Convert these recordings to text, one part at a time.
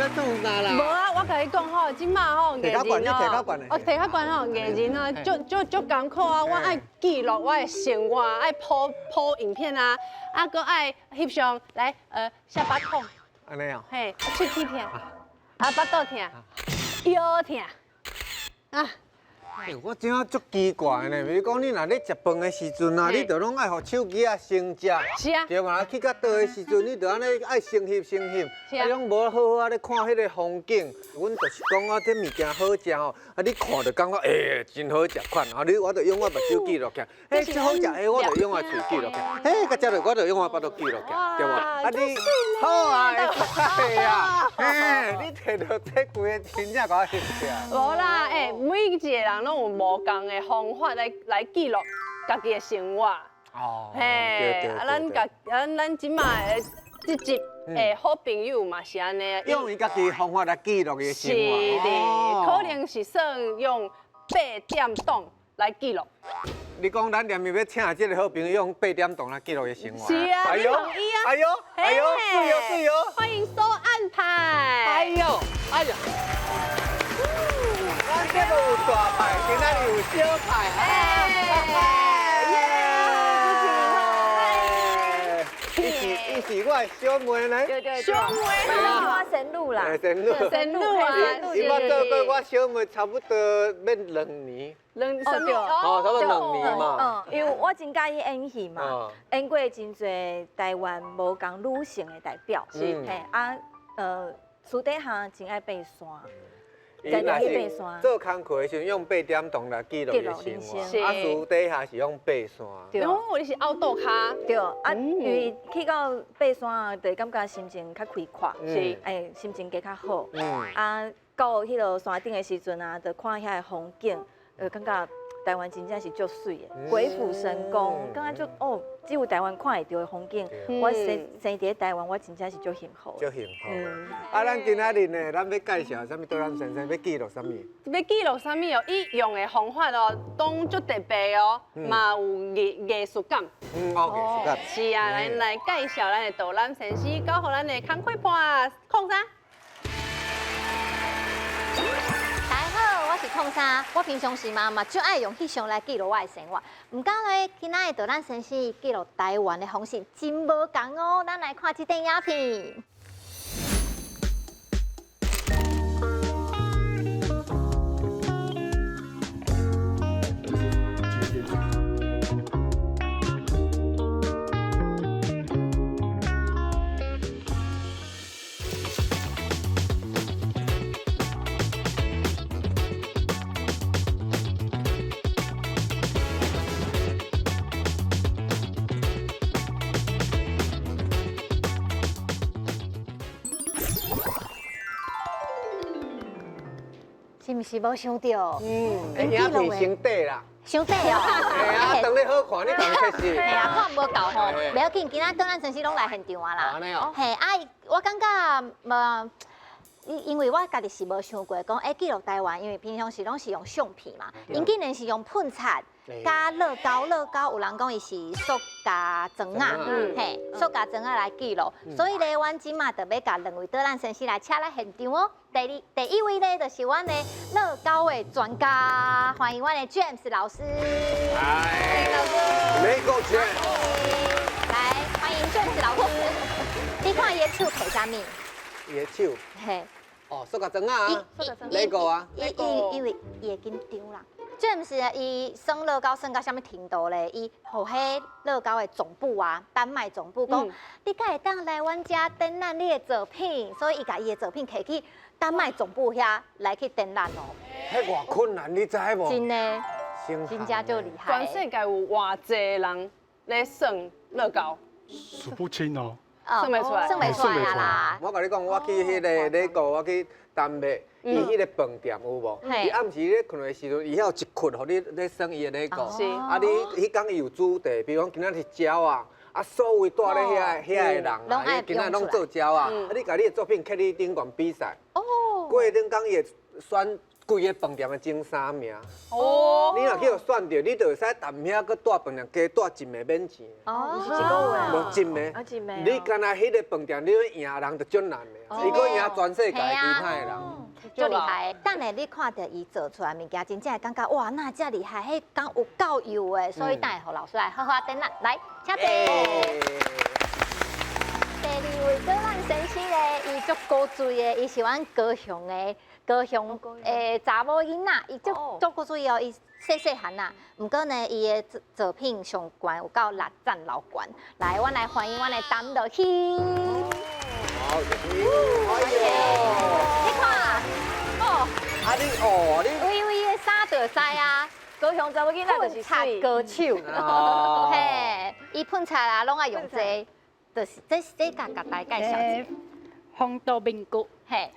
欲創啥啦？無啊，我共你講吼，這馬吼藝人哦，哦，提較懸吼，藝人啊，足足足艱苦啊，我愛記錄我的生活，愛 po po 影片啊，啊，閣愛翕相來，下巴痛，按呢哦，嘿，喙齒疼，啊，腹肚疼，腰疼，啊。欸，我感覺足奇怪呢，比如講你若咧食飯的時陣啊，你就攏愛予手機仔先食。是啊。對嘛？去到佗的時陣，你就按呢愛先翕先翕，啊，攏無好好仔咧看彼個風景。阮就是講啊，這物件好食吼，啊，你看就感覺欸真好食款，啊，你我就用我目睭記錄起來，欸，這好食，欸，我就用我喙記錄起來，欸，共食落我就用我腹肚記錄起來，對無？啊，你好啊，會使啊，欸，你摕著這規个真正共我翕起來。無啦，欸，每一個人攏有無仝的方法來記錄家己的生活。哦，嘿，啊，咱家咱咱這馬的這集的好朋友嘛是按呢，用伊家己的方法來記錄伊的生活。是的，可能是算用八點檔來記錄。你講咱連面欲請的這个好朋友用八點檔來記錄伊生活。是啊，你同意啊？哎呦，哎呦，對哦對哦。歡迎收安排。哎呦，哎呀。咱這个有大牌，今仔日有小牌。耶！伊是我的小妹呢。對對對。小妹，我神鹿啦。神鹿。神鹿啊！伊捌做過我小妹差不多欲2年。兩什麼？哦，差不多2年嘛。嗯，因為我真佮意演戲嘛，演過真濟台灣無仝女性的代表。是。嘿啊，私底下真愛爬山。伊若是做工課的時陣用八點檔來記錄伊的生活，啊，私底下是用爬山。對，哦，你是凹豆跤。對，啊，因為去到爬山啊，就會感覺心情較開闊，是，欸，心情加較好。啊，到彼个山頂的時陣啊，就看遐个風景，感覺台灣真正是足媠的，鬼斧神工，感覺足哦，只有台灣看會著的風景。我生生佇台灣，我真正是足幸福。足幸福。啊，咱今仔日呢，咱欲介紹啥物？導覽先生欲記錄啥物？欲記錄啥物哦？伊用的方法哦，攏足特別哦，嘛有藝術感。嗯，哦，藝術感。是啊，來來介紹咱的導覽先生，交予咱的工課伴控沙。我是控沙，我平常時嘛嘛足愛用翕相來記錄我的生活。毋過呢，今仔日導覽先生記錄台灣的方式真無仝哦。咱來看這段影片。是毋是無想著？嗯，影片先短啦，傷短哦。嘿啊，當咧好看，你共測試。嘿啊，看無夠吼，袂要緊，今仔導覽先生攏來現場啊啦。嘿，啊，我感覺無，因為我家己是無想過講，欸，記錄台灣，因為平常時攏是用相片嘛，𪜶竟然是用噴漆加樂高，樂高有人講伊是塑膠磚仔，嘿，塑膠磚仔來記錄，所以咧，阮這馬就欲共兩位導覽先生來請來現場哦。第二第一位咧，就是阮的樂高的專家，歡迎阮的 James 老師。歡迎老師。Lego James。來，歡迎 James 老師。你看伊的手提啥物？伊的手。嘿。哦，塑膠磚仔啊。Lego 啊。伊伊因為伊會緊張啦。James 伊耍樂高耍到啥物程度咧？伊予彼樂高的總部啊，丹麥總部講，你敢會當來阮遮展覽你的作品？所以伊共伊的作品提去丹麥總部遐來去展覽哦。彼偌困難，你知無？真的，真正足厲害。全世界有偌濟人咧耍樂高？數不清哦。算袂出來，算袂出來啊啦！我共你講，我去彼个樂高，我去丹麥。伊彼个飯店有無？伊暗時咧睏的時陣，伊遐有一窟，予你咧耍伊的樂高。啊，你彼工伊有主題，比如講今仔是鳥仔，啊，所有蹛咧遐遐的人啊，伊今仔攏做鳥仔，啊，你共你的作品去你頂懸比賽。哦。過兩工伊會選規个飯店的前三名。哦。你若去予選著，你就會使踮遐閣蹛飯店，加蹛一暝免錢。哦，毋是一個月。無一暝。啊，一暝。你干焦彼个飯店，你欲贏人就足難的，伊閣贏全世界其他的人。足厲害！等下你看著伊做出來物件，真正會感覺哇，哪遮厲害，彼敢有夠油的，所以等下予老師來好好展覽，來，請坐。第二位導覽先生咧，伊足古錐的，伊是阮高雄的，高雄的查某囡仔，伊足足古錐哦，伊細細漢啦，毋過呢，伊的作品上懸有夠六讚老懸。來，阮來歡迎阮的陳樂希。好，哎喲，你看，哦，啊你哦你，微微的衫就知啊，高雄查某囡仔就是噴漆高手，嘿，伊噴漆啊，攏愛用這個，就是這這共共大家介紹一下。防毒面具，嘿，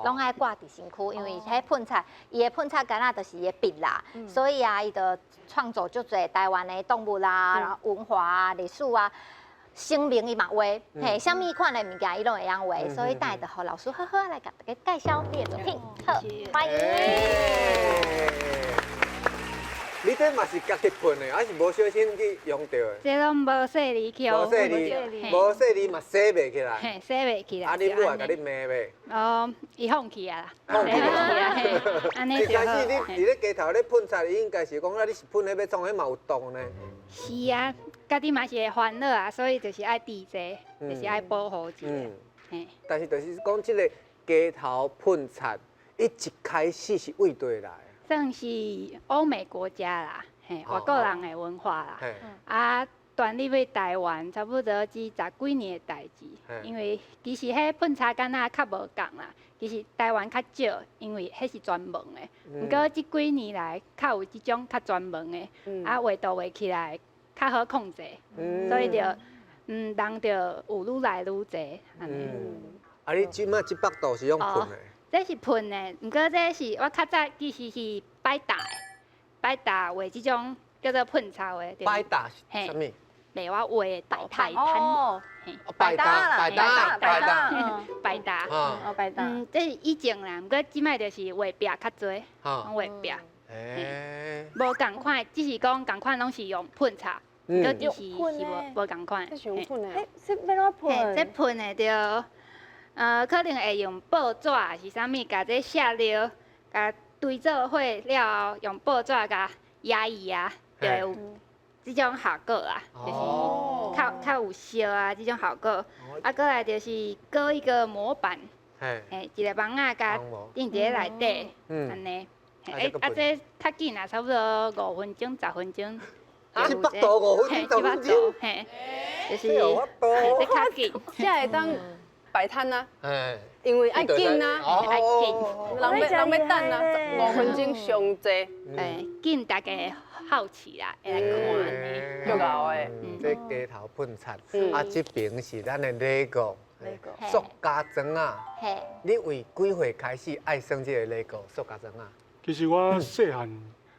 攏愛掛佇身軀，因為彼噴漆，伊的噴漆桿仔就是伊的筆啦，所以啊，伊就創作足濟台灣的動物啦、然後文化啊、歷史啊、生命伊嘛畫，嘿，啥物款的物件伊攏會曉畫，所以等下就予老師好好來共大家介紹你的作品，好，歡迎。你這嘛是家己噴的，還是無小心去用著的？這攏無細膩去。無細膩，無細膩嘛洗袂起來。嘿，洗袂起來。啊，你母會共你罵袂？哦，伊放棄啊啦。放棄啊，按呢就好。一開始你佇咧街頭咧噴漆，應該是講啊，你是噴彼欲創，彼嘛有毒呢。是啊，家己嘛是會煩惱啊，所以就是愛自這，就是愛保護一下。嘿。但是就是講這个街頭噴漆，伊一開始是佗佗來？算是歐美國家啦，嘿，外國人的文化啦。啊，傳入去台灣，差不多這十幾年的代誌。因為其實彼噴漆桿仔較無仝啦，其實台灣較少，因為彼是專門的。毋過這幾年來，較有這種較專門的，啊，畫圖畫起來較好控制，所以就人就有愈來愈濟。按呢。啊，你這擺這幅圖是用噴的？這是噴的，毋過這是我較早其實是擺搭的，擺搭畫這種叫做噴漆的。擺搭是啥物？賣我畫的擺攤。擺搭，擺搭，擺搭，擺搭。哦，擺搭。嗯，這是以前啦，毋過這擺就是畫壁較濟，攏畫壁。無仝款，只是講仝款攏是用噴漆，毋過其實是無仝款。這是用噴的。這欲按怎噴？這噴的著。可能會用報紙還是啥物，共這卸料，共堆做伙了後，用報紙共壓伊啊，就會有這種效果啊，就是較較有燒啊這種效果。啊，閣來就是擱一個模板，嘿，一個網仔共釘佇咧內底，按呢。欸，啊，這較緊啊，差不多5分鐘、10分鐘。這幅圖5分鐘、10分鐘，嘿，就是這較緊，這會當擺攤啊，因為愛緊啊，愛緊，人欲等啊，5分鐘上濟，欸，緊大家好奇啦，會來看呢。足𠢕的。這街頭噴漆，啊，這邊是咱的樂高，塑膠磚仔。你為幾歲開始愛耍這个樂高塑膠磚仔？其實我細漢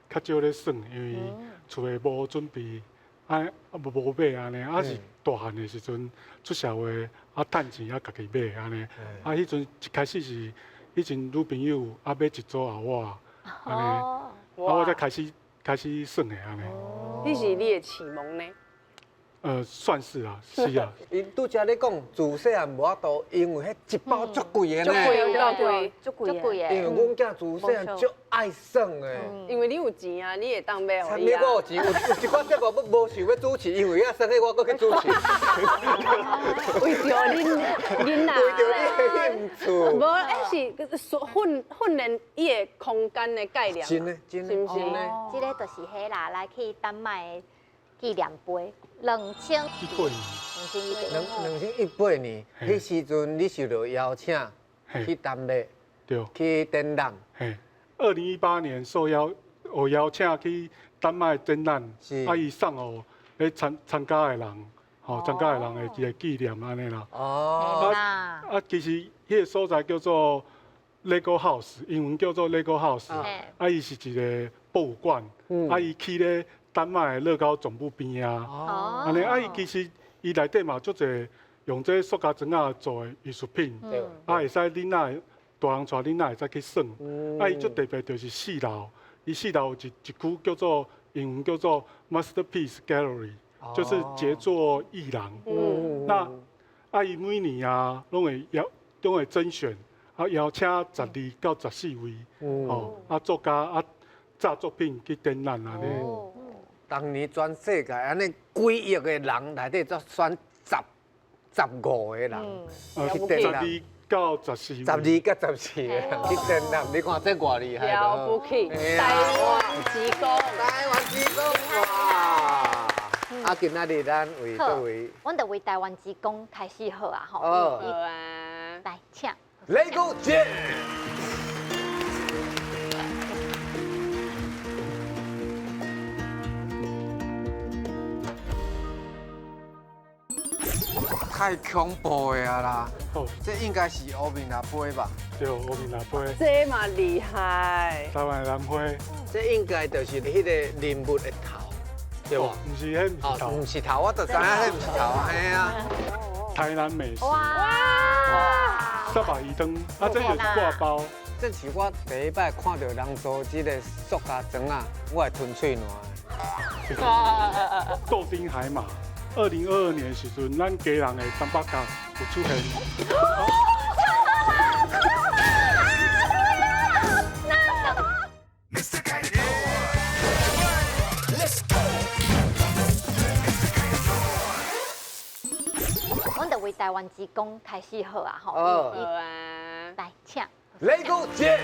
較少咧耍，因為厝內無準備，啊無買按呢，啊是大漢的時陣出社會啊趁錢啊家己買按呢，啊彼陣一開始是彼陣女朋友啊買一組予我，按呢，啊我才開始開始耍的按呢。彼是你的啟蒙呢？算是啊，是啊。伊拄才咧講，自細漢無法度，因為彼一包足貴的呢。足貴，有夠貴，足貴的。因為阮囝自細漢足愛耍的。因為你有錢啊，你會當買予伊啊。我有錢，有一寡節目無想欲主持，因為遐耍彼我閣去主持。為著恁囡仔。為著你的興趣。無，彼是訓訓練伊的空間的概念。真的，真的，真的。這个就是彼啦，來去丹麥的紀念碑，2018年。2018年，彼時陣你受著邀請去丹麥，去展覽。嘿，2018年受邀，有邀請去丹麥展覽，啊，伊送予咧參參加的人，吼參加的人的一个紀念按呢啦。哦。啊，其實彼个所在叫做 Lego House，英文叫做 Lego House，啊，伊是一个博物館，啊，伊起咧丹麥的樂高總部邊啊，按呢，啊，伊其實伊內底嘛足濟用這塑膠磚仔做的藝術品，啊，會使囡仔大人帶囡仔會使去耍。啊，伊足特別就是四樓，伊四樓有一區叫做英文叫做 Masterpiece Gallery，就是傑作藝廊。那啊，伊每年啊，攏會甄選，啊邀請12到14位，哦，啊作家啊，紮作品去展覽按呢。當年全世界按呢幾億个人內底，才選15個人去展覽。12到14位。12到14個人去展覽，你看這偌厲害。了不起，台灣之光，台灣之光，哇！啊，今仔日咱為佗位？阮就為台灣之光開始好啊，吼。好啊。來，請。雷公姐。太恐怖的啊啦！這應該是烏面阿飛吧？對，烏面阿飛。這嘛厲害。台灣蘭花。這應該就是彼個人物的頭，對無？毋是，彼毋是頭。毋是頭，我就知影彼毋是頭，嘿啊。台南美食。哇！沙白魚湯，啊，這就是掛包。這是我第一擺看到人做這个塑膠磚仔，我會吞喙瀾。豆丁海馬。2022年時陣，咱基隆的東北角有出現。阮就為台灣之光開始好啊，吼。好啊。來，請。雷公姐。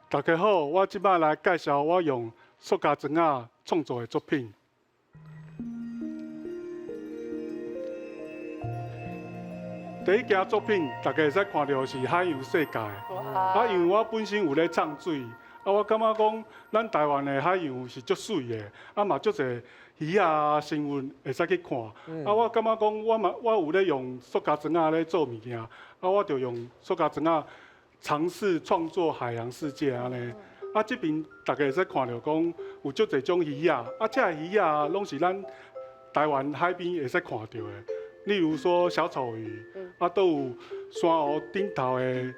大家好，我這擺來介紹我用塑膠磚仔創作的作品。第一件作品，大家會使看到是海洋世界。啊，因為我本身有咧藏水，啊，我感覺講，咱台灣的海洋是足媠的，啊嘛足濟魚啊生物會使去看。啊，我感覺講，我嘛我有咧用塑膠磚仔咧做物件，啊，我就用塑膠磚仔嘗試創作海洋世界按呢。啊，這邊大家會使看著講有足濟種魚仔，啊，這个魚仔攏是咱台灣海邊會使看著的，例如說小丑魚，啊，都有珊瑚頂頭的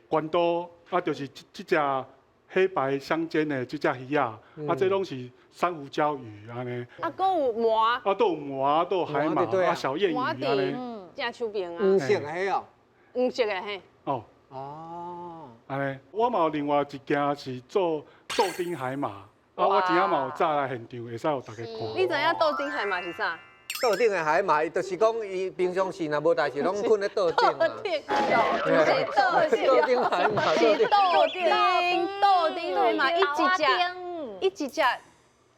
關刀，啊，就是這隻黑白相間的這隻魚仔，啊，這攏是珊瑚礁魚按呢。啊，閣有鰻。啊，都有鰻，都有海馬，啊，小燕魚按呢。正手邊啊。黃色的哦。黃色的嘿。哦。哦。按呢，我嘛有另外一件是做豆丁海馬，啊，我今仔嘛有紮來現場，會使予大家看。你知影豆丁海馬是啥？桌頂的海馬，伊就是講伊平常時若無代誌，攏睏咧桌頂啊。毋是桌頂海馬，是桌頂桌頂海馬，伊一隻，伊一隻，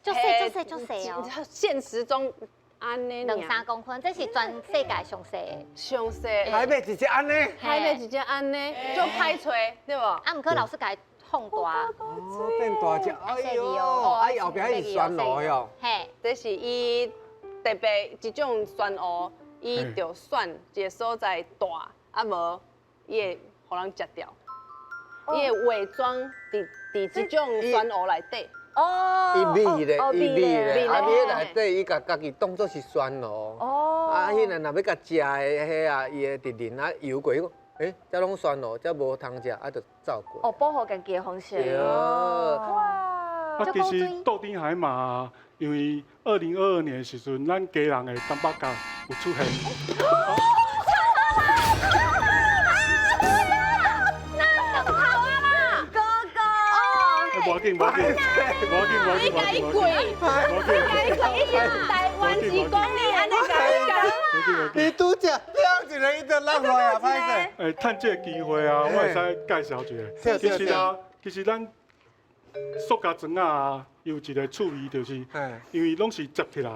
足細足細足細哦。現實中按呢，兩三公分，這是全世界上細的。上細。海馬一隻按呢？海馬一隻按呢，足歹揣，對無？啊，毋過老師共伊放大。哦，變大隻，哎喲，啊，伊後壁是旋螺喲。嘿，這是伊。特別這種旋烏，伊就選一个所在大，啊無伊會予人食掉。伊會偽裝佇這種旋烏內底。哦。伊味咧，伊味咧，啊味內底伊共家己當做是旋螺。哦。啊，彼个若欲共食的彼啊，伊會直淋啊游過去，講，欸，這攏旋螺，這無通食，啊就走過。哦，保護家己的方式。對。哇。啊，其實豆丁海馬。因為2022年時陣，咱基隆的東北角有出現。哥哥，無要緊，無要緊，無要緊，無要緊，你共伊跪，你共伊跪，伊是台灣之光，你按呢共伊講。你拄才跳一个，伊就落來啊，歹勢。欸，趁這个機會啊，我會使介紹一下。其實啊，其實咱塑膠磚仔啊。有一個趣味，就是因為攏是摺起來，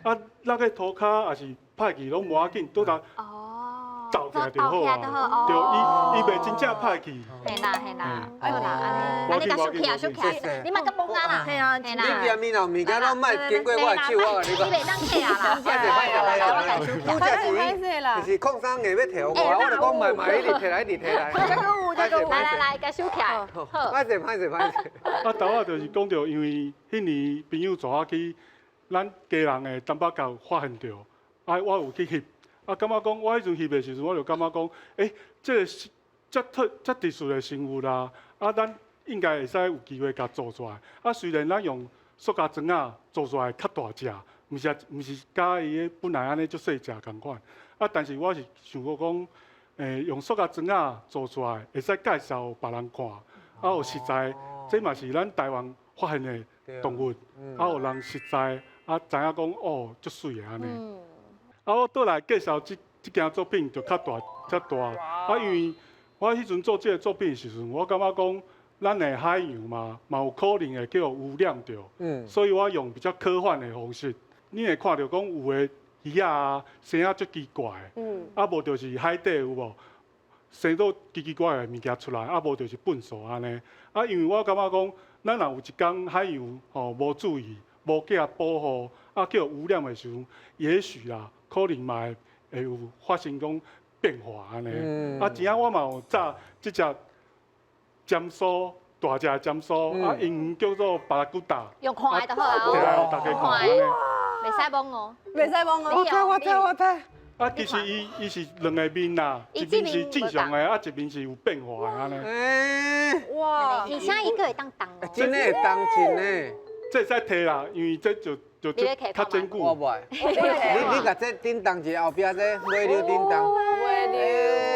啊，落去塗跤也是歹去，攏無要緊，倒來鬥起來就好啊。對，伊袂真正歹去。嘿啦嘿啦，好啦，按呢。按呢共收起來，收起來，你莫閣摸啊啦。嘿啊，嘿啦。你前面若物件攏莫經過我的手，我共你講。你袂當摕啊啦。歹勢歹勢歹勢，拄才是就是礦山硬欲提予我，我就講莫莫一直提來一直提來。這個有，這個有。來來來，共收起來。好。歹勢歹勢歹勢。啊，頭仔就是講著，因為彼年朋友帶我去咱家人的東北角發現著，啊，我有去翕，啊，感覺講我彼陣翕的時陣，我就感覺講，欸，這個是遮特遮特殊的生物啦，啊，咱應該會使有機會共做出來。啊，雖然咱用塑膠磚仔做出來較大隻，毋是毋是佮伊的本來按呢足細隻仝款，啊，但是我是想過講，用塑膠磚仔做出來，會使介紹別人看，啊，有實在，這嘛是咱台灣發現的動物，啊，予人實在啊知影講哦，足媠的按呢。啊，我倒來介紹這件作品就較大，較大。啊，因為我彼陣做這個作品的時陣，我感覺講，咱的海洋嘛，嘛有可能會叫污染著，所以我用比較科幻的方式，你會看著講有的魚仔啊，生啊足奇怪的，啊無就是海底有無生做奇奇怪怪的物件出來，啊無就是糞埽按呢。啊，因為我感覺講，咱若有一工海洋吼無注意，無去共保護，啊叫污染的時陣，也許啦，可能嘛會有發生講變化按呢。啊，真正我嘛有紮這隻尖蘇，大隻的尖蘇，啊，英文叫做巴拉古達。用看的就好啊。對啊，大家看按呢。袂使摸哦。袂使摸哦。我知我知我知。啊，其實伊是兩個面啦，一面是正常的，啊，一面是有變化的按呢。欸。哇！而且伊閣會當動哦。真的會動真的。這會使提啦，因為這就就較堅固。我無愛。你共這叮當一下後壁這尾溜叮當。尾溜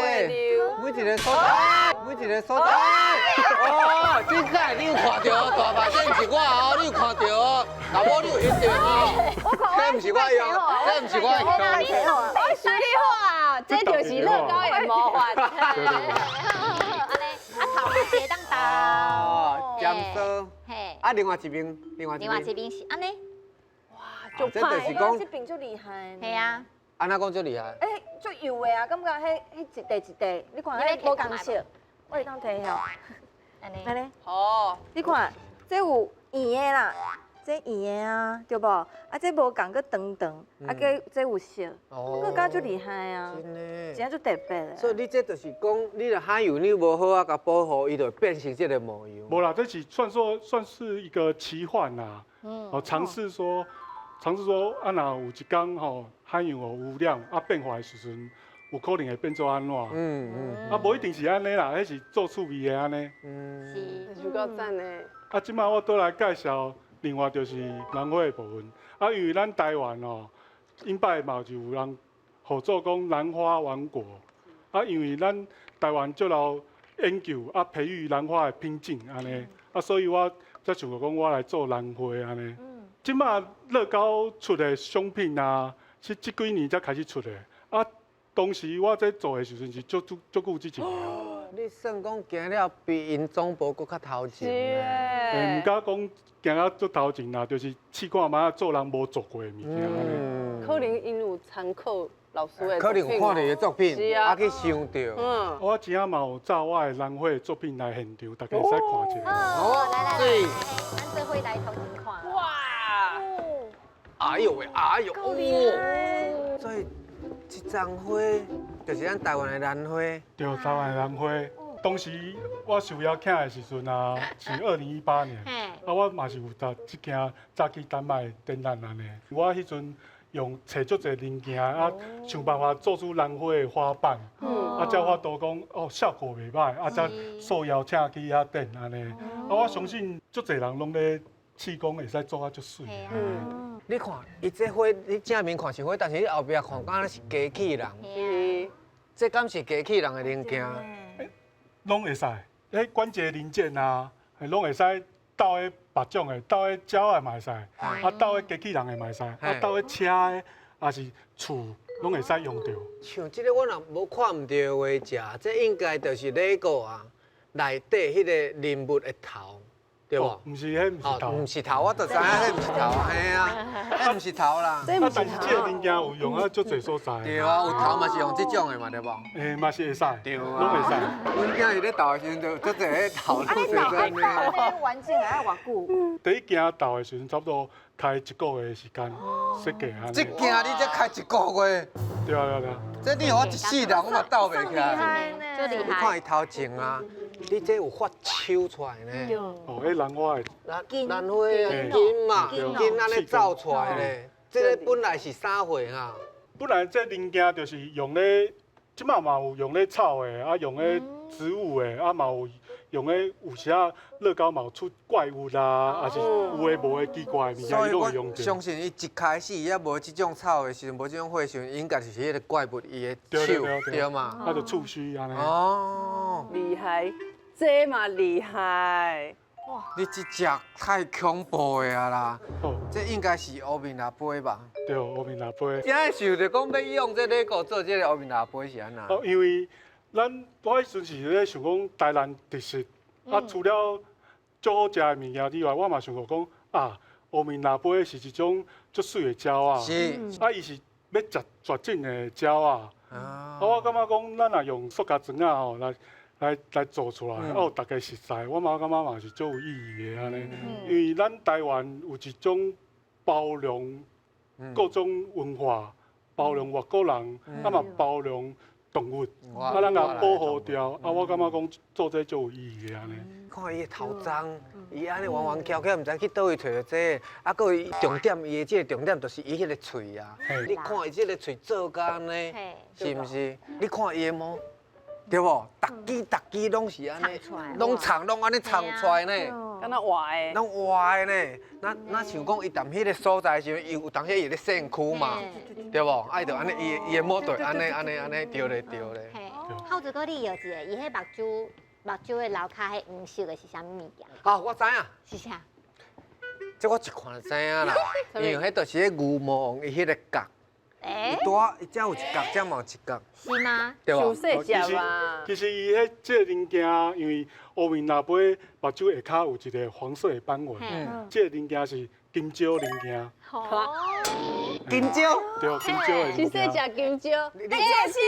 尾溜。每一個所在，每一個所在。哦，這個你有看著大白，這毋是我哦，你有看著哦，老母你有翕著哦。這毋是我用，這毋是我用。我說你好啊，這就是樂高的魔法。按呢，啊頭嘛是會當動。哦，尖蘇。嘿。啊，另外一邊，另外一邊。另外一邊是按呢。哇，足這就是講。這邊足厲害。係啊。按怎講足厲害？欸，足幼的啊，感覺彼彼一塊一塊，你看彼無仝色，我會當提吼。按呢。按呢。哦。你看，這有圓的啦，這圓的啊，對無？啊，這無仝閣長長，啊，閣這有色，閣敢足厲害啊！真的，真正足特別的。所以你這就是講，你若海洋你無好好共保護，伊就會變成這個模樣。無啦，這是算說算是一個奇幻啦。哦，嘗試說，嘗試說，啊，若有一工吼海洋有污染啊變化的時陣，有可能會變做按怎？啊，無一定是按呢啦，彼是做趣味的按呢。是，就夠讚的。啊，這擺我倒來介紹。另外就是蘭花的部分，啊，因為咱台灣哦，頂擺嘛就有人合作講蘭花王國，啊，因為咱台灣足𠢕研究啊培育蘭花的品種按呢，啊，所以我才想講我來做蘭花按呢。這擺樂高出的商品啊，是這幾年才開始出的，啊，當時我這做的時陣是足足足久之前的。你算講行了比𪜶總部閣較頭前。欸，毋敢講行啊足頭前啦，就是試看覓做人無做過的物件按呢。可能𪜶有參考老師的，可能有看著伊的作品，啊去想著。我今仔嘛有找我的蘭花的作品來現場，大家會使看一下。好，來來來，咱做伙來頭前看。哇！哎呦喂，哎呦，哦！所以這叢花就是咱台灣的蘭花。對，台灣的蘭花。當時我受邀請的時陣啊，是2018年，啊，我嘛是有佇這件早去丹麥展覽按呢。我彼陣用揣足濟零件啊，想辦法做出蘭花的花瓣，啊，才有法度講哦，效果袂䆀，啊，才受邀請去遐展按呢。啊，我相信足濟人攏咧試講會使做啊足媠。你看，伊這花，你正面看是花，但是你後壁看，敢若是機器人。這敢是機器人的零件？攏會使，彼關節零件啊，攏會使鬥彼別種的，鬥彼鳥的嘛會使，啊鬥彼機器人的嘛會使，啊鬥彼車的，抑是厝，攏會使用著。像這個我若無看毋著的話，這應該就是禮過啊，內底彼個人物的頭，對無？毋是，彼毋是頭。毋是頭，我就知影彼毋是頭，嘿啊，彼毋是頭啦。啊，但是這個零件有用啊，足濟所在。對啊，有頭嘛是用這種的嘛，對無？欸，嘛是會使。對啊，攏會使。阮囝伊咧鬥的時陣，就足濟彼頭攏做按呢。完整愛偌久？第一件鬥的時陣，差不多開一個月的時間設計按呢。這件你才開一個月？對啊對啊對啊。這你予我一世人，我嘛鬥袂起來。你看伊頭前啊，你這有發手出來呢。哦，彼蘭花的。蘭花啊，金嘛，金按呢走出來呢。這个本來是啥貨啊？本來這零件就是用咧，這馬嘛有用咧草的，啊用咧植物的，啊嘛有用咧有時啊樂高嘛有出怪物啦，抑是有的無的奇怪的物件，伊攏會用著。相信伊一開始伊猶無這種草的時陣，無這種貨的時陣，應該是彼个怪物伊的手，對嘛？啊，就觸鬚按呢。哦，厲害，這嘛厲害。哇，你這隻太恐怖的啊啦！這應該是烏面蜊杯吧？對，烏面蜊杯。怎會想著講欲用這個做這個烏面蜊杯是按怎？哦，因為咱我彼陣是咧想講台南特色，啊，除了足好食的物件之外，我嘛想過講啊，烏面蜊杯是一種足媠的鳥仔，啊，伊是欲絕絕種的鳥仔，啊，我感覺講咱若用塑膠磚仔吼來做出來，啊，予大家熟似，我嘛感覺嘛是足有意義的按呢。因為咱台灣有一種包容各種文化，包容外國人，啊嘛包容動物，啊，咱共保護著，啊，我感覺講做這足有意義的按呢。看伊的頭鬃，伊按呢彎彎翹翹，毋知去佗位揣著這個，啊，閣伊重點，伊的這個重點就是伊彼个喙啊。你看伊這个喙做甲按呢，是毋是？你看伊的毛。對無？逐支逐支攏是按呢，攏藏攏按呢藏出來呢，敢若活的，攏活的呢。那像講伊踮彼个所在時，伊有當時伊咧身軀嘛，對無？啊，伊就按呢，伊的毛就按呢按呢按呢著咧著咧。浩子哥，你搖一下，伊彼目睭的流跤彼黃色的是啥物物件？啊，我知影。是啥？這我一看就知影啦，因為彼就是彼牛魔王伊彼个角。伊拄仔伊遮有一角，遮嘛有一角。是嗎？對無？其實伊彼這個零件，因為烏面蜊杯目睭下跤有一個黃色的斑紋，這個零件是金蕉零件。哦。金蕉。對，金蕉的零件。其實食金蕉，你這是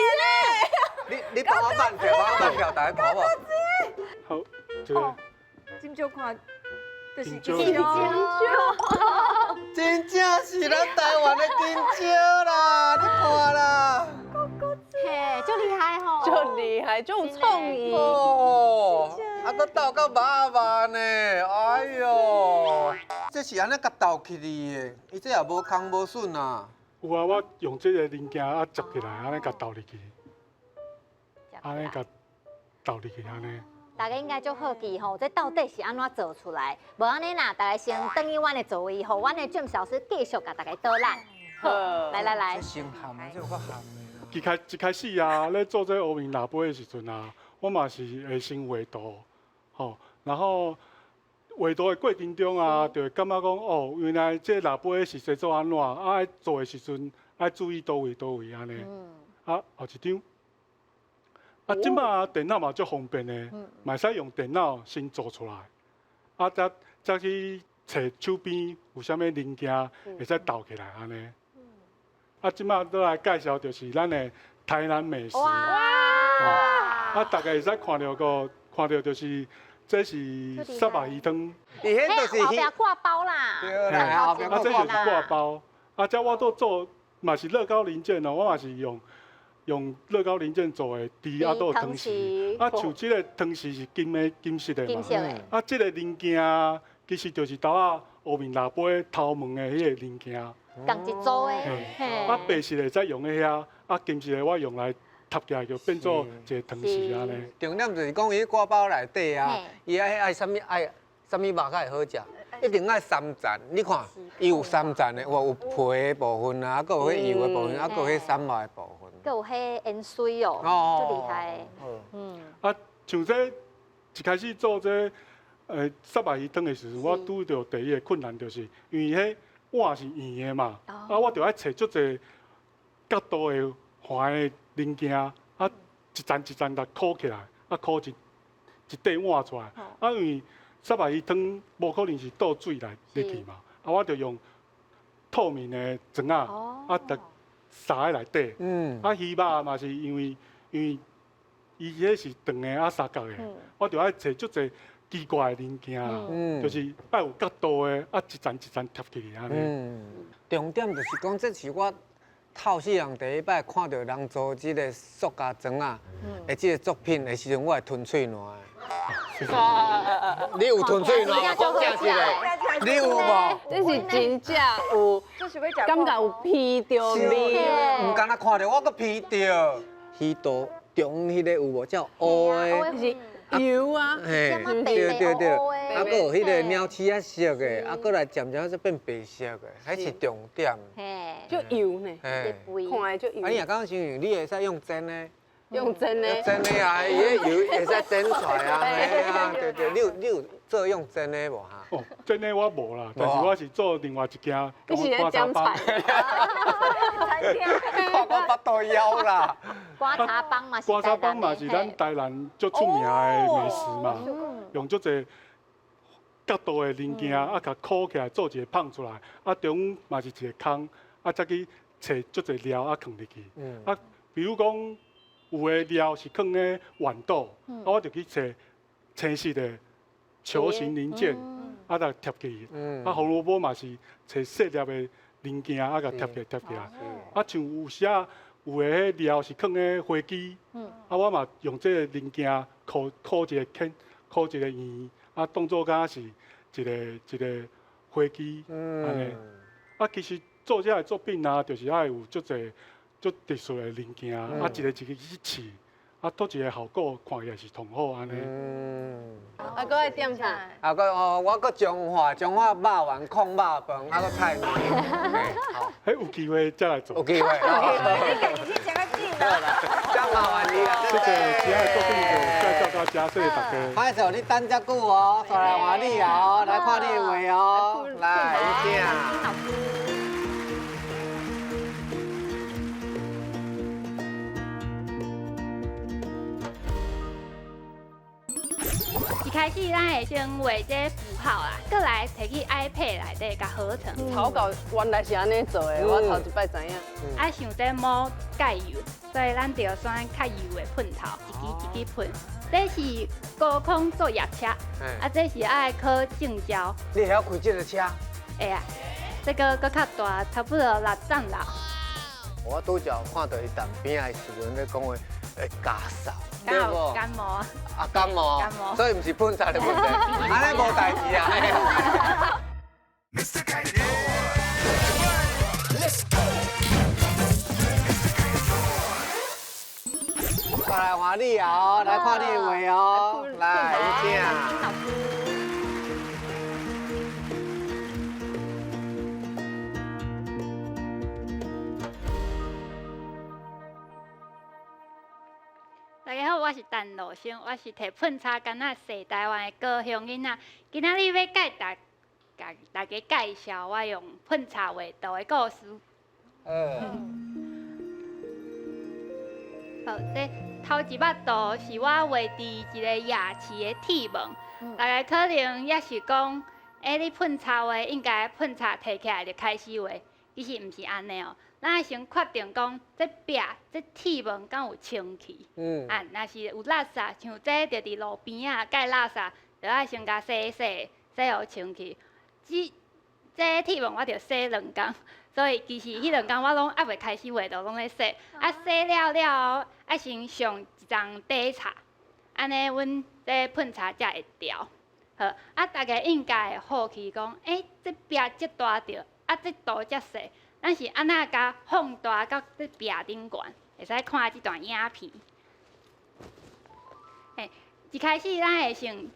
咧？你幫我慢跳，幫我慢跳，大家看無？好，這個。金蕉看。金蕉，真正是咱台灣的金蕉啦！你看啦，嘿，足厲害吼，足厲害，足有創意哦！啊，閣鬥到肉肉呢，哎喲，這是按呢共鬥起來的，伊這也無空無損啊。有啊，我用這個零件啊接起來，按呢共鬥入去，按呢共鬥入去按呢。大家應該足好奇吼，這到底是按怎做出來？無按呢啦，大家先轉去阮的座位，予阮的 James 老師繼續共大家導覽。好，來來來。先鹹的，這有較鹹的。一開始啊，咧做這烏面蜊杯的時陣啊，我嘛是會先畫圖，吼，然後畫圖的過程中啊，就會感覺講哦，原來這蜊杯是製作按怎，啊，做的時陣愛注意佗位佗位按呢。啊，後一張。啊，這擺電腦嘛足方便的，嘛會使用電腦先做出來，啊，才去揣手邊有啥物零件會使鬥起來按呢。啊，這擺倒來介紹就是咱的台南美食。哇！啊，大家會使看著個，看著就是這是虱目魚湯。伊彼就是後壁掛包啦。對啦，後壁啊，這就是掛包。啊，這我都做嘛是樂高零件哦，我嘛是用樂高零件做的豬啊，都有湯匙。啊，像這個湯匙是金的、金色的嘛。金色的。啊，這個零件其實就是頭仔烏面蜊杯頭毛的彼個零件。仝一組的。啊，白色的才用佇遐，啊，金色的我用來疊起來就變做一個湯匙按呢。重點就是講伊掛包內底啊，伊愛啥物愛啥物肉較會好食，一定愛三層。你看，伊有三層的，有皮的部分啊，閣有彼油的部分，啊，閣有彼三肉的部分。閣有彼煙水哦，足厲害。嗯。啊，像這一開始做這虱目魚湯的時陣，我拄著第一个困難就是，因為彼碗是圓的嘛，啊，我著愛揣足濟角度的橫的零件，啊，一層一層共箍起來，啊，箍一塊碗出來。啊，因為虱目鱼汤無可能是倒水來入去嘛，啊，我就用透明的磚仔，啊，就撒喺內底。啊，魚肉嘛是因為伊彼是長的啊三角的，我就愛揣足濟奇怪的零件，就是愛有角度的，啊，一層一層貼起來按呢。重點就是講，這是我透世人第一擺看著人做這个塑膠磚仔的這个作品的時陣，我會吞喙瀾的。你有吞喙瀾？講正是的，你有無？這是真正有，感覺有鼻著味。毋敢若看著我閣鼻著，魚肚中彼个有無？叫烏的。是油啊，嘿，對對對，啊，閣有彼个鳥鼠仔色的，啊，閣來漸漸才變白色的，彼是重點。就油呢，看的就油。啊，你若講像你會使用煎的，用煎的，煎的啊，伊个油會使煎出來啊，嘿啊，對對，你有做用煎的無哈？哦，煎的我無啦，但是我是做另外一件。你是咧點菜？看我腹肚枵啦。刮痧板嘛是，刮痧板嘛是咱台南足出名的美食嘛，用足濟角度的零件，啊，共箍起來做一個胖出來，啊，中嘛是一個空，啊，再去揣足濟料啊，囥入去。啊，比如講有的料是囥咧豌豆，啊，我就去揣青色的球形零件，啊，來貼起。啊，胡蘿蔔嘛是揣細粒的零件，啊，共貼起貼起來。啊，像有時啊。有的彼料是囥咧飛機，啊，我嘛用這个零件箍箍一个圈，箍一个圆，啊，當做敢是一个一个飛機，按呢。啊，其實做這个作品啊，就是愛有足濟足特殊的零件，啊，一個一個去試，啊，做一个效果看起來是上好按呢。啊，閣愛點啥？啊，閣哦，我閣彰化，彰化肉圓、炕肉飯，啊，閣菜麵。好，彼有機會再來做。有機會。你家己去食較緊啦。真麻煩你啦，謝謝，今仔作品就介紹到這，謝謝大家。歹勢，你等遮久哦，煞來換你哦，來看你的畫哦，來，有請。一開始咱會先畫這符號啊，閣來提去 iPad 內底共合成。草稿原來是按呢做的，我頭一擺知影。啊，像這抹蓋油，所以咱就選較油的噴頭，一支一支噴。這是高空作業車，啊，這是愛考證照。你會曉開這个車？會啊，這个閣較大，差不多六層樓。我拄才看著伊旁邊的時陣咧講話，會加掃，對無？感冒啊！啊，感冒，所以毋是噴漆的問題，按呢無代誌啊。過來換你哦，來看你的畫哦，來，有請。大家好，我是陳露生，我是提噴漆干仔踅台灣的高雄囡仔。今仔日欲介大共大家介紹我用噴漆畫圖的故事。好，這頭一幅圖是我畫佇一个夜市的鐵門。大家可能也是講，欸，你噴漆畫應該噴漆提起來就開始畫，其實毋是按呢哦。咱愛先確定講，這壁、這鐵門敢有清氣？啊，若是有垃圾，像這就佇路邊仔蓋垃圾，就愛先共洗洗，洗予清氣。這鐵門我著洗兩工，所以其實彼兩工我攏猶未開始畫，就攏咧洗。啊，洗了了後，愛先上一層底漆，按呢，阮這噴漆才會牢。好，啊，大家應該會好奇講，欸，這壁這大條，啊，這圖遮細。咱是按怎共放大到這壁頂懸，會使看這段影片。嘿，一開始咱會先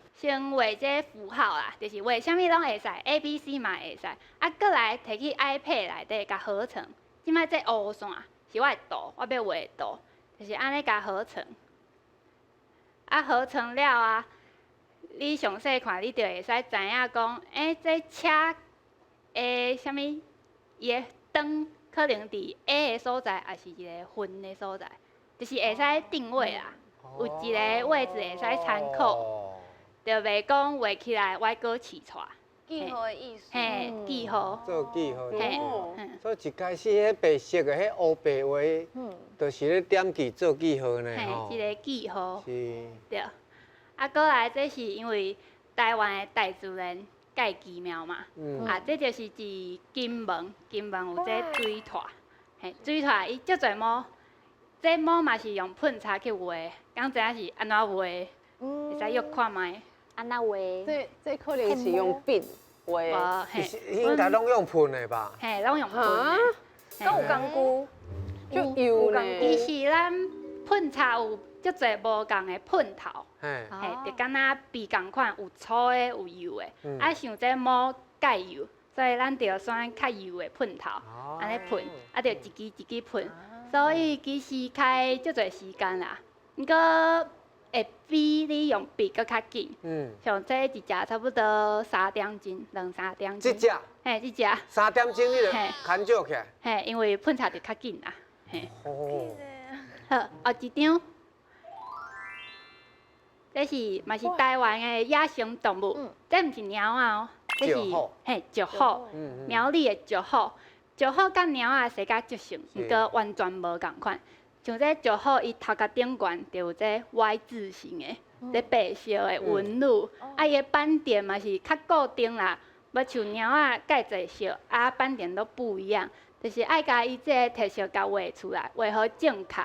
畫這符號啦，就是畫啥物攏會使，A、B、C 嘛會使。啊，閣來提去 iPad 內底共合成。這擺這烏線是我的圖，我欲畫的圖，就是按呢共合成。啊，合成了啊，你詳細看，你就會使知影講，欸，這車的啥物，伊的燈可能佇 A 的所在，抑是一个分的所在，就是會使定位啦，有一个位置會使參考。就袂講畫起來歪閣刺錯。記號的意思。嘿，記號。做記號。嘿。所以一開始彼白色的彼烏白畫，就是咧點記做記號呢。嘿，一個記號。是。對。啊，閣來這是因為台灣的大自然蓋奇妙嘛。啊，這就是佇金門，金門有這水獺，嘿，水獺伊足濟毛，這毛嘛是用噴漆去畫，敢知影是按怎畫？會使約看覓。按怎畫？這可能是用筆畫。應該攏用噴的吧？嘿，攏用噴的。閣有工具，就油呢。其實咱噴漆有足濟無仝的噴頭，嘿，就敢若筆仝款，有粗的，有幼的。啊，像這毛較幼，所以咱就選較幼的噴頭，按呢噴，啊，就一支一支噴。所以其實開足濟時間啦，毋過會比你用筆閣較緊。像這一隻差不多三點鐘，兩三點鐘。這隻？嘿，這隻。三點鐘你就牽少起來。嘿，因為噴漆就較緊啦。嘿。哦。好，後一張。這是嘛是台灣的野生動物，這毋是貓仔哦，這是嘿石虎，苗栗的石虎。石虎佮貓仔生甲足像，毋過完全無仝款。像這石虎，伊頭殼頂懸就有這 Y 字形的，這白色的紋路，啊，伊的斑點嘛是較固定啦，無像貓仔蓋濟色，啊，斑點都不一樣，就是愛共伊這个特色共畫出來，畫好正確。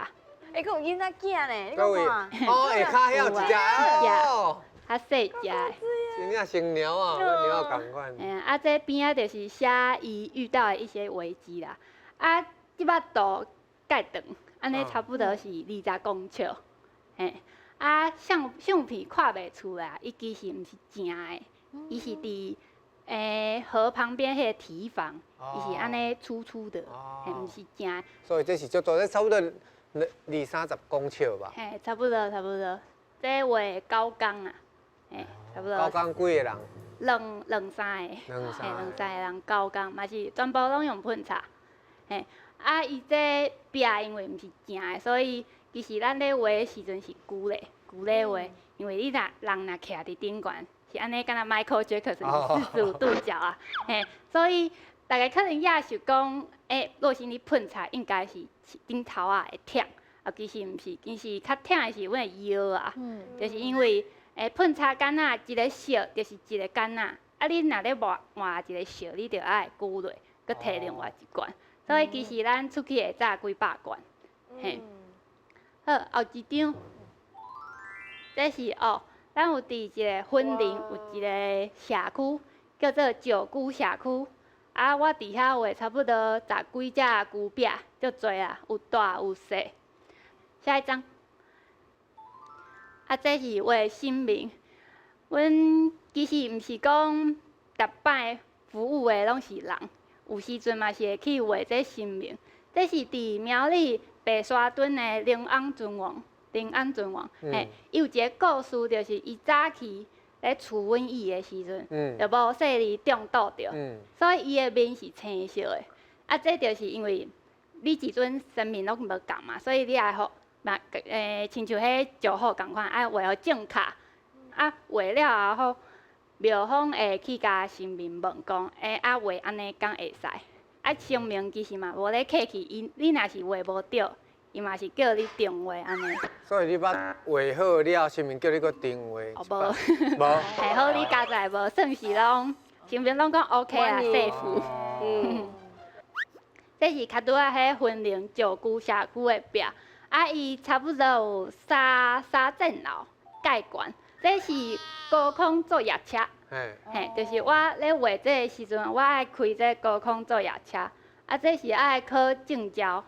欸，閣有囡仔囝呢，你看。哦，下跤遐有一隻哦，較細隻的。真正像貓仔，佮貓仔仝款。嘿啊，這邊仔就是寫伊遇到的一些危機啦。啊，這擺圖蓋長，按呢差不多是20公尺。嘿，啊，相片看袂出來，伊其實毋是正的，伊是佇河旁邊彼個堤防，伊是按呢粗粗的，嘿，毋是正的。所以這是足大，這差不多二三十公尺吧。嘿，差不多，差不多。這畫九工啊，嘿，差不多。九工幾個人？兩三個。兩三個。兩三個人九工，嘛是全部攏用噴漆。嘿，啊，伊這壁因為毋是正的，所以其實咱咧畫的時陣是龜咧，龜咧畫。因為你若人若徛佇頂懸，是按呢，敢若 Michael Jackson 45度角啊，嘿，所以大家可能也想講，欸，若是你噴漆應該是頂頭仔會疼，啊，其實毋是，其實較疼的是阮的腰啊，就是因為噴漆桿仔一個色就是一個桿仔，啊，你若咧換換一個色，你就愛龜落，閣提另外一罐，所以其實咱出去會紮幾百罐，嘿。好，後一張，這是哦，咱有佇一個雲林有一個社區，叫做石龜社區。啊，我佇遐畫差不多十幾隻龜餅，足濟啊，有大有細。下一張。啊，這是畫神明。阮其實毋是講逐擺服務的攏是人，有時陣嘛是會去畫這神明。這是佇苗栗白沙屯的靈安尊王，靈安尊王，嘿，伊有一個故事，就是伊早期咧除瘟疫的時陣，就無細膩中毒著，所以伊的面是青色的。啊，這就是因為每一尊神明攏無仝嘛，所以你愛予嘛親像彼石虎仝款，愛畫予正確。啊，畫了後，廟方會去共神明問講，啊畫按呢敢會使？啊，神明其實嘛無咧客氣，伊你若是畫無對，伊嘛是叫你重畫按呢。所以你捌畫好了，神明叫你閣重畫。哦，無，無。還好你加在無，算是攏神明攏講 OK 啊，safe。這是較拄仔彼雲林石龜社區的壁，啊，伊差不多有三層樓蓋懸，這是高空作業車。嘿，就是我咧畫這个時陣，我愛開這高空作業車，啊，這是愛考證照，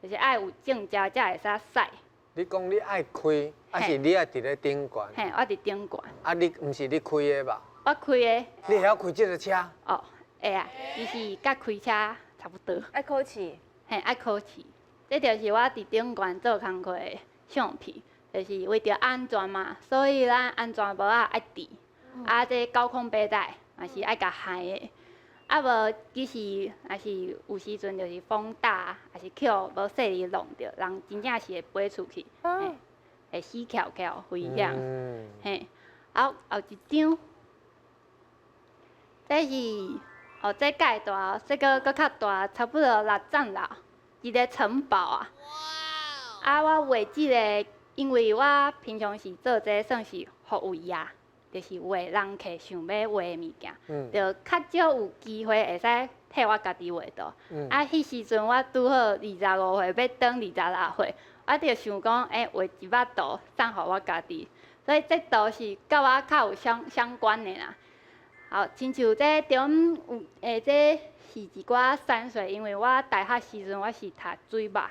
就是愛有證照才會使駛。你講你愛開，還是你愛佇咧頂懸？嘿，我佇頂懸。啊，你毋是你開的吧？我開的。你會曉開這個車？哦，會啊，其實佮開車差不多。愛考試。嘿，愛考試。這就是我佇頂懸做工課的相片，就是為著安全嘛，所以咱安全帽仔愛戴。啊，這高空背帶嘛是愛共繫的，啊無其實若是有時陣就是風大，抑是去予無細膩弄著，人真正是會飛出去，會死翹翹危險。嘿，啊，后一张，这是哦，这盖大，这个阁较大，差不多六层楼，一个城堡啊。啊，我画这个，因为我平常时做这个算是服务业，就是画人客想欲画的物件，就较少有机会会使替我家己画图。啊，彼时阵我拄好25岁，欲转26岁，我就想讲，欸，画一幅图送予我家己，所以这图是佮我较有相关的啦。好，亲像这中有，欸，这是一寡山水，因为我大学时阵我是读水墨，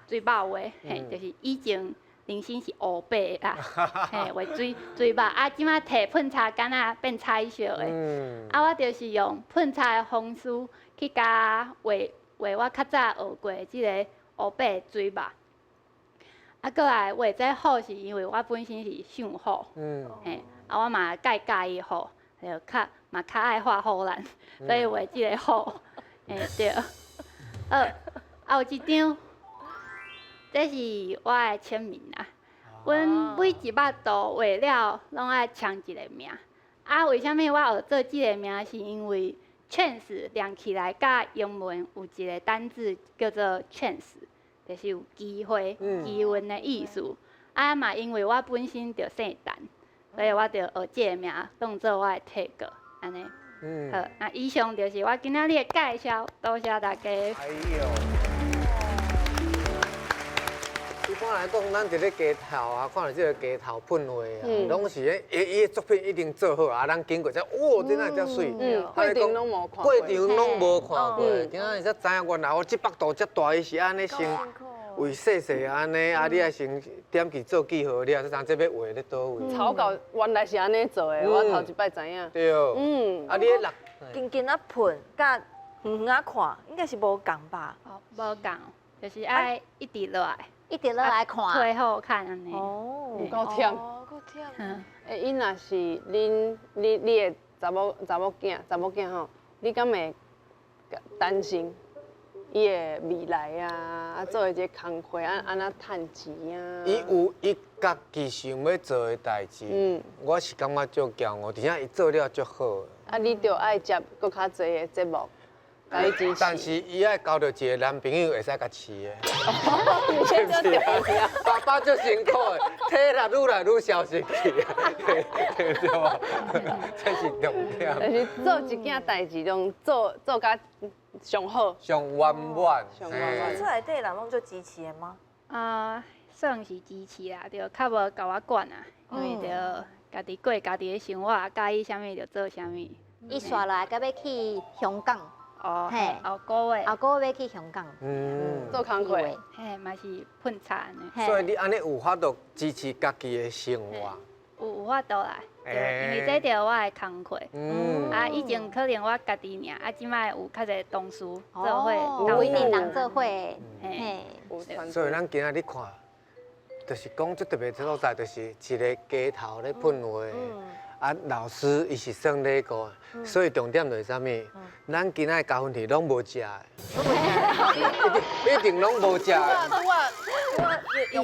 水墨画，嘿，就是以前人生是乌白的啦，嘿，画水墨，啊，这摆提喷漆敢若变彩色的，啊，我就是用喷漆的方式去共画画我较早学过的这个乌白的水墨。啊，阁来画这虎是因为我本身是属虎，嘿，啊，我嘛介佮意虎。就较嘛较爱画虎烂，所以画这个虎，嘿对。好，啊有一张，这是我的签名啦。阮每一幅图画了，拢爱签一个名。啊，为啥物我学做这个名？是因为 chance 连起来，佮英文有一个单字叫做 chance，就是有机会、机运的意思。啊嘛，因为我本身就姓陈。所以我就学这个名当做我的体格，按呢。好，那以上就是我今仔日的介绍，多谢大家。哎呦，一般来讲，咱伫咧街头啊，看著这个街头喷画啊，拢是伊伊的作品一定做好啊，咱经过才，哇，这哪会遮媠？过程拢无看过程拢无看过，今仔日才知影，原来我这幅图遮大，伊是按呢先。为细细按呢，啊，你爱先点去做记号了，才知这欲画咧佗位。草稿原来是按呢做的，我头一摆知影。对。啊，你彼六近近仔喷，佮远远仔看，应该是无仝吧？哦，无仝，就是爱一直落来，一直落来看，退后看按呢。哦，有够忝。够忝。欸，伊若是恁你你的查某查某囝查某囝吼，你敢会担心？伊的未来啊，啊做的这个工课啊，按怎趁钱啊？伊有伊家己想欲做的代志，我是感觉足骄傲，而且伊做了足好。啊，你著爱接阁较济的节目，共伊支持。但是伊爱交著一个男朋友会使共饲的。是不是？爸爸足辛苦的，体力愈来愈消失去，对无？这是重点。但是做一件代志，拢做做甲上好，上圆满，上圆满。厝内底人拢足支持的吗？啊，算是支持啦，就较无共我管啊，因为就家己过家己的生活，佮意啥物就做啥物。伊煞落来，阁欲去香港。哦，嘿，后个月，后个月欲去香港。做工课。嘿，嘛是喷漆呢。所以你按呢有法度支持家己的生活？有法度啦，因为这著我的工课。啊，以前可能我家己尔，啊，这摆有较济同事做伙，有几个人做伙，嘿。所以咱今仔日看，就是讲最特别的所在，就是一个街头咧喷画。啊，老师伊是算礼过，所以重点就是啥物？咱今仔加分题拢无食的，一定拢无食的。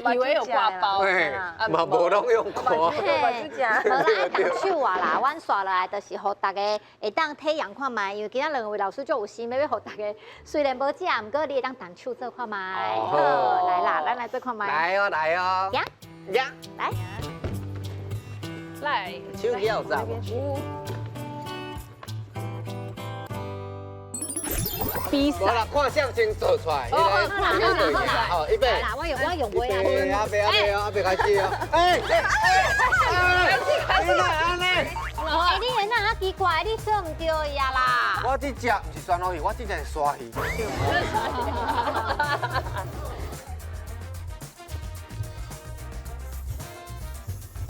我以为有挂包，嘛无拢用看。无啦，爱动手啊啦，阮煞落来就是予大家会当体验看觅，因为今仔两位老师足有心，欲予大家虽然无食，毋过你会当动手做看觅。好，来啦，咱来做看觅。来哦，来哦。呀呀，来。来，手机有炸无？比赛。好啦，看相先做出来。好啦，好啦，好啦。好，预备。我用我用袂啊。阿伯阿伯阿伯开始哦。哎哎哎！你哪按呢？哎，你那啊奇怪，你说毋对伊啊啦。我这只毋是酸鱸鱼，我这只是鲨鱼。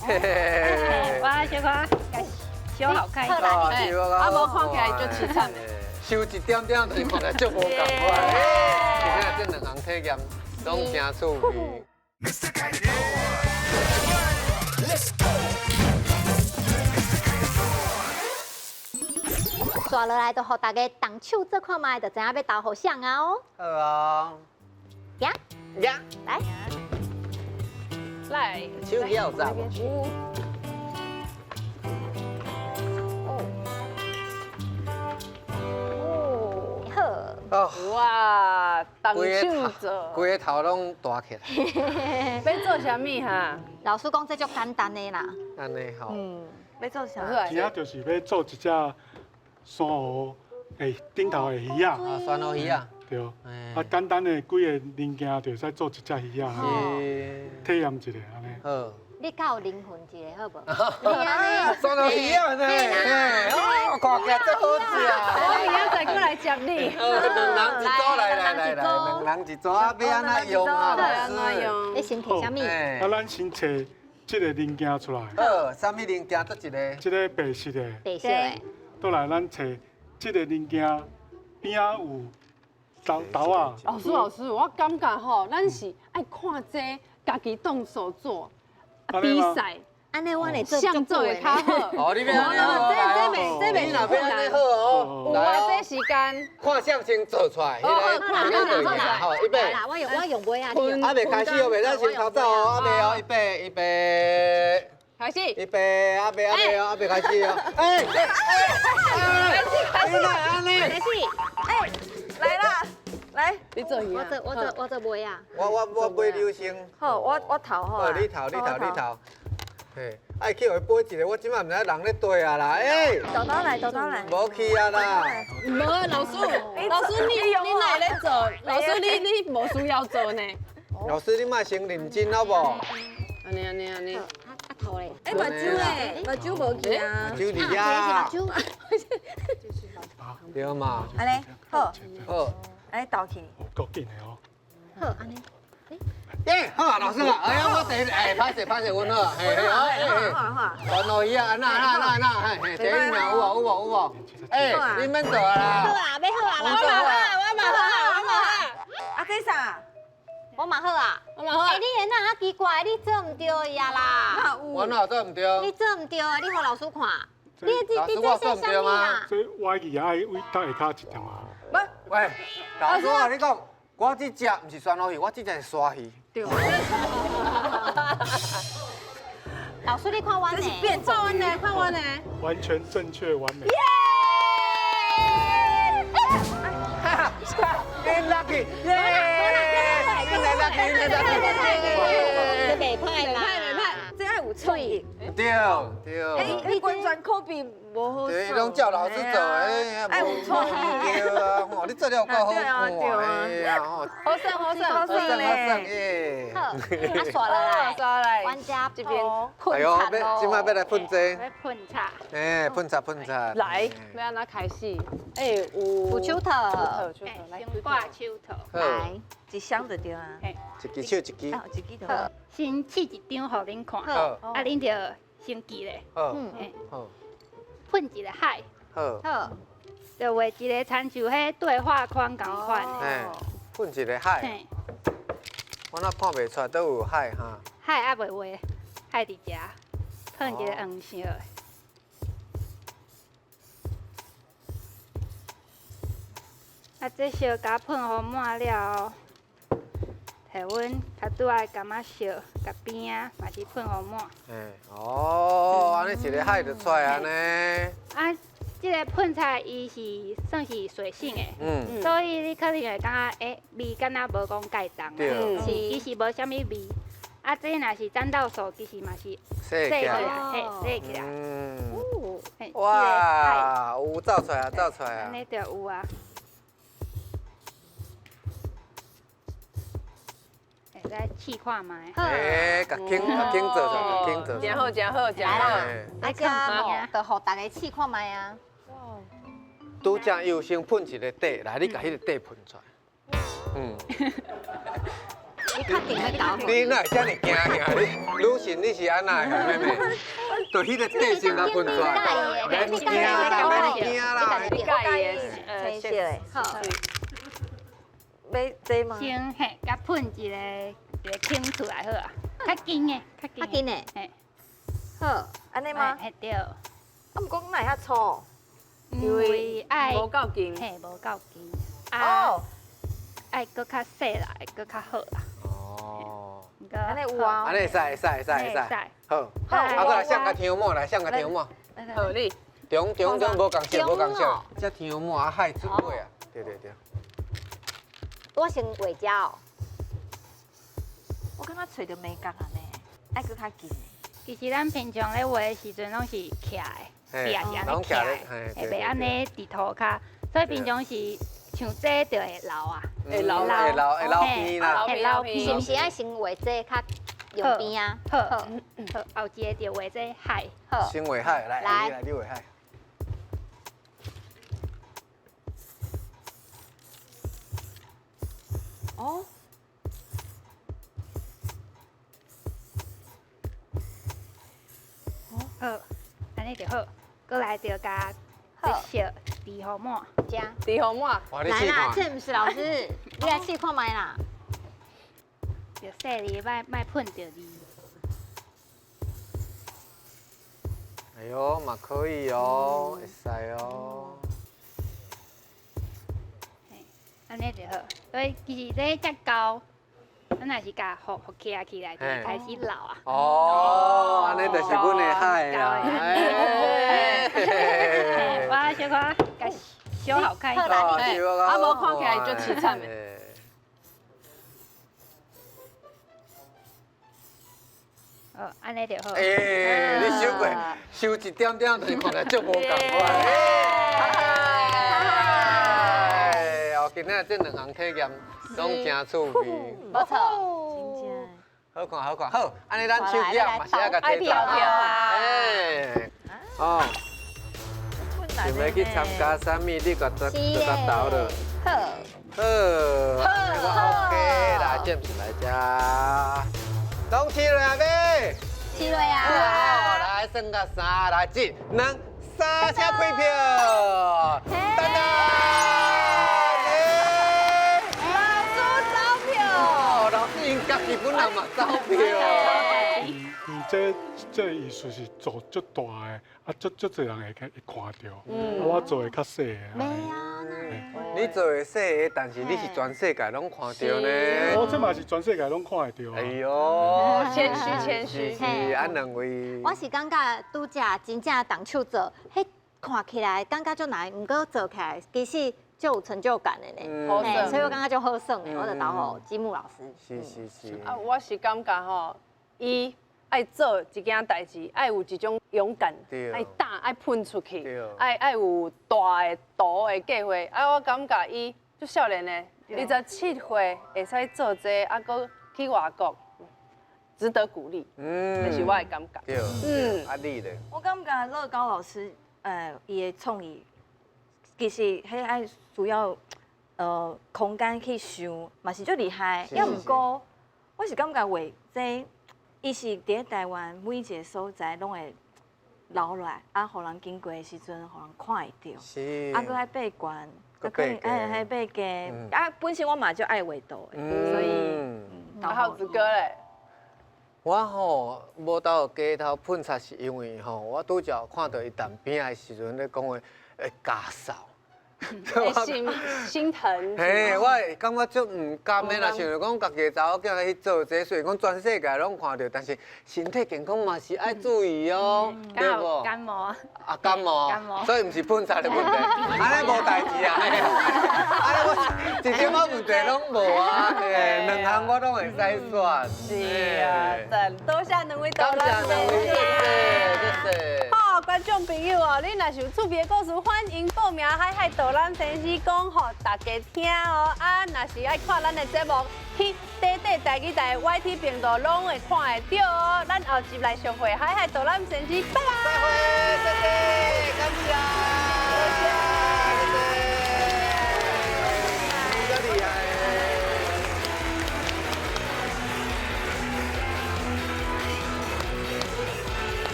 嘿嘿，我小可小好看一点，啊，无看起来就凄惨的。收一点点就是看起来足无仝款。其实这两项体验拢真趣味。煞落来，就予大家动手做看觅，就知影欲投予谁啊哦。好啊。行。行。来。来。手机有炸无？哦，哇，动手做，规个头拢大起来。欲做啥物哈？老师讲这足简单的啦。按呢吼。嗯，欲做啥？今仔就是欲做一只珊瑚的顶头的鱼仔。啊，珊瑚鱼仔。对。啊，简单的几个零件就会使做一只鱼仔，体验一下按呢。好。你较有灵魂一个好无？珊瑚鱼仔呢？哦，看起来真好食。我明仔载过来接你。两人一组来来来来，两人一组啊，欲按怎用啊？老师，你先提啥物？啊，咱先揣这个零件出来。好，啥物零件？佗一个？这个白色的。白色的。倒来，咱揣这个零件边仔有豆豆仔。老师，老师，我感觉吼，咱是爱看这个，家己动手做。比赛，按呢我会做，谁做会较好。哦，你欲按呢好，这这这你若欲按呢好哦，有啊，这时间。看谁先做出来，彼个就赢。好，预备。我用我用袂啊。还未开始哦，袂使先头走哦，还未哦，预备预备。开始。预备，还未还未哦，还未开始哦。哎哎哎！开始开始，开始。哎，来啦！来，你做我做我做我做尾啊！我买流星。好，我头好。你头你头你头。嘿，爱去予伊飞一个，我这摆毋知人咧缀啊啦，哎。豆豆来，豆豆来。无去啊啦。无，老师，老师你哪会咧做？老师你你无需要做呢。老师你莫先认真好无？按呢按呢按呢。啊啊头咧。哎，目睭咧，目睭无去啊。目睭伫遐。目睭。对嘛。按呢，好。好。来倒去，够紧的哦。好，按呢。耶，好啊，老师啊，哎呀，我第一，哎，歹势歹势，阮好，嘿，好，嘿，好好，珊瑚鱼仔，按怎按怎按怎，嘿，嘿，第一名有无有无有无？哎，你免做啊啦。好啊，欲好啊，我嘛好啊，我嘛好啊，我嘛好啊。啊，这啥？我嘛好啊，我嘛好啊。哎，你的哪遐奇怪？你做毋对呀啦。我哪有做毋对？你做毋对啊！你予老师看。你你这是啥物啊？这歪去爱位搭下跤一点啊。喂，老师啊，你讲，我这只毋是珊瑚鱼，我这只是鲨鱼。对。老师，你看我呢？看我呢？看我呢？完全正确，完美。耶！哈哈，真 lucky，耶！真 lucky，真 lucky，这袂歹啦，袂歹，这爱有创意。对对。哎，你完全 copy 无好。对，拢照老师做，哎，爱有创意。对啊，吼，你做了够好。对啊，对啊。哎呀，吼。好耍，好耍，好耍，好耍耶。好，啊，刷来，刷来，阮家这边哎呦，欲这摆欲来喷这。欲喷漆。哎，喷漆喷漆。来，欲按怎开始？哎，有。有手套。手套，来。先挂手套。来，一双就对啊。一支手一支。一支就好。先试一张予恁看，啊，恁就先记咧。嗯。好。喷一个海。好。好。就画一个亲像彼对话框仝款。嘿，喷一个海。我哪看袂出来，佗有海哈？海犹未画，海伫遮，喷一个黄色的。啊，这烧共喷予满了后，提阮较拄仔柑仔烧，共边仔嘛是喷予满。嘿，哦，按呢一个海就出来按呢。啊，这个喷漆伊是算是水性的，所以你可能会感觉，欸，味敢若无讲介重，对，是其实无啥物味。啊，这若是沾到手，其实嘛是洗起来，嘿，洗起来。哇，有走出来啊，走出来啊。按呢就有啊。来试看觅。哎，共轻共轻做出来，共轻做出来。真好，真好，真好。啊，这吼，就予大家试看觅啊。拄才有先喷一个底，来，你共彼个底喷出来。嗯。你确定欲交？你哪会遮尔惊吓？你女神你是按怎的妹妹？就彼个底先共喷出来。免惊啦，免惊啦。你介意的，青色的。好。欲这吗？先嘿，共喷一个一个坑出来好啊，较紧的，较紧的，嘿，好，按呢吗？嘿对。啊，毋过哪会遐粗？因为爱无够紧，嘿，无够紧。哦，爱阁较细啦，会阁较好啦。哦，按呢有啊。按呢会使会使会使会使。好，啊，阁来上个天膜，来上个天膜。好你。中中中无仝色，无仝色。这天膜啊，海出尾啊，对对对。我先畫遮哦。我感覺揣著眉角按呢，愛閣較緊。其實咱平常咧畫的時陣攏是徛的，筆也是按呢徛的，會袂按呢佇塗跤，所以平常是像這就會流啊，會流會流會流邊啦，會流邊。是毋是愛先畫這較用邊啊？好，好，後一个就畫這海。好，先畫海，來，來，你畫海。哦。好，按呢就好。閣來就共這色豬予滿。遮。豬予滿。來啦，這毋是老師，你來試看覓啦。就細膩，莫莫噴著字。哎喲，嘛可以哦，會使哦。按呢就好。所以其實這才厚，咱若是共覆覆起來起來，就會開始老啊。哦，按呢就是阮的海啊。我小可共小好看一點。啊，無看起來就淒慘的。哦，按呢就好。欸，你收過，收一點點，就是看起來足無仝款。哦，今仔這兩項體驗攏真趣味。無錯。好看，好看，好，按呢咱手機嘛是愛共提走。哎，哦。想欲去參加啥物？你共答就答投了。好。好。好。OK，來，這毋是來遮。攏試落啊未？試落啊！來，算到三，來，一、兩、三，請開票。噔噔。老師走票。老師𪜶家己本人嘛走票。伊這藝術是做足大的，啊，足足濟人會會看著。啊，我做的較細的。袂啊，你做的細的，但是你是全世界攏看著呢。哦，這嘛是全世界攏看會著。哎喲，謙虛謙虛。是按兩位。我是感覺拄則真正動手做，彼看起來感覺足難，毋過做起來其實足有成就感的呢。所以我感覺足好耍的，我就投予積木老師。是是是。啊，我是感覺吼，伊愛做一件代誌，愛有一種勇敢，愛膽，愛噴出去，愛有大的圖的計劃。啊，我感覺伊足少年的，27歲會使做這個，啊，閣去外國，值得鼓勵。這是我的感覺。對，嗯，啊你咧？我感覺樂高老師，伊的創意其實彼愛需要空間去想，嘛是足厲害。抑毋過，我是感覺畫這。伊是佇咧台灣每一個所在攏會留落來，啊，予人經過的時陣，予人看會著。是。啊，閣愛爬懸，啊，可能愛爬低。啊，本身我嘛足愛畫圖的，所以。啊，浩子哥咧。我吼無投街頭噴漆，是因為吼我拄才看著伊淡邊仔的時陣咧講話會加掃。心心疼。嘿，我會感覺足毋甘的啦，想著講家己的查某囝去做這個，雖然講全世界攏看著，但是身體健康嘛是愛注意哦，對無？感冒。啊，感冒。感冒。所以毋是噴漆的問題，按呢無代誌啊。按呢我一點仔問題攏無啊，嘿，兩項我攏會使選。是啊，讚，多謝兩位導感謝兩位，謝謝，謝謝。好，觀眾朋友哦，你若是有趣味的故事，歡迎報名海海導覽先生講予大家聽哦。啊，若是愛看咱的節目，去短短台語台 YT 頻道攏會看會著哦。咱後集來相會，海海導覽先生，拜拜。再會，謝謝，感謝。